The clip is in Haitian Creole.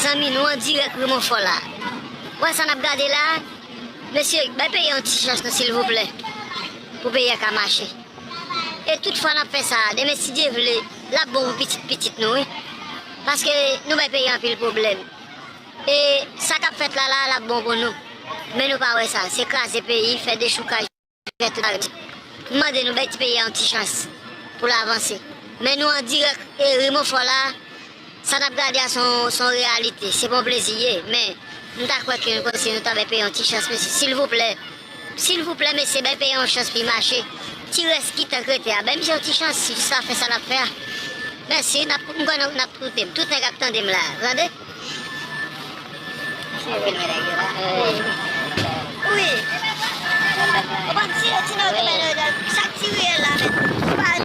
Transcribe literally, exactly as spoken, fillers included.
Mezanmi, nou an dirèk Rimonfò la. Wè sa n ap gade la? Mesye, bay peyi a yon ti chans non, silvouplè, pou peyi a ka mache. E tout fwa n ap fè sa, demen si Dye vle, l ap bon pou pitit pitit nou, wi. Paske nou bay peyi a anpil pwoblèm. E sa k ap fèt la la, l ap bon pou nou. Men nou pa wè sa, se kraze peyi, fè dechoukaj. Fè tout bagay. M mande nou bay ti peyi a yon ti chans pou l avanse. Men nou an dirèk e Rimonfò la, sa n ap gade a se yon, se yon reyalite, se pa yon plezi ye, men m ta kwè ke nou kòmsi nou ta bay peyi a yon ti chans, mesye, silvouplè. Silvouplè, mesye, bay peyi a yon chans pou l mache. Ti rès ki tank rete a, bay misye yon ti chans, jis sa fè sa l ap fè a. Mèsi, n ap, m konnen n ap koute m. Tout nèg ap tande m la, tande? Wi. Ou konn ti, ti nèg yo te bay nan chak ti riyèl la, men. Ou pa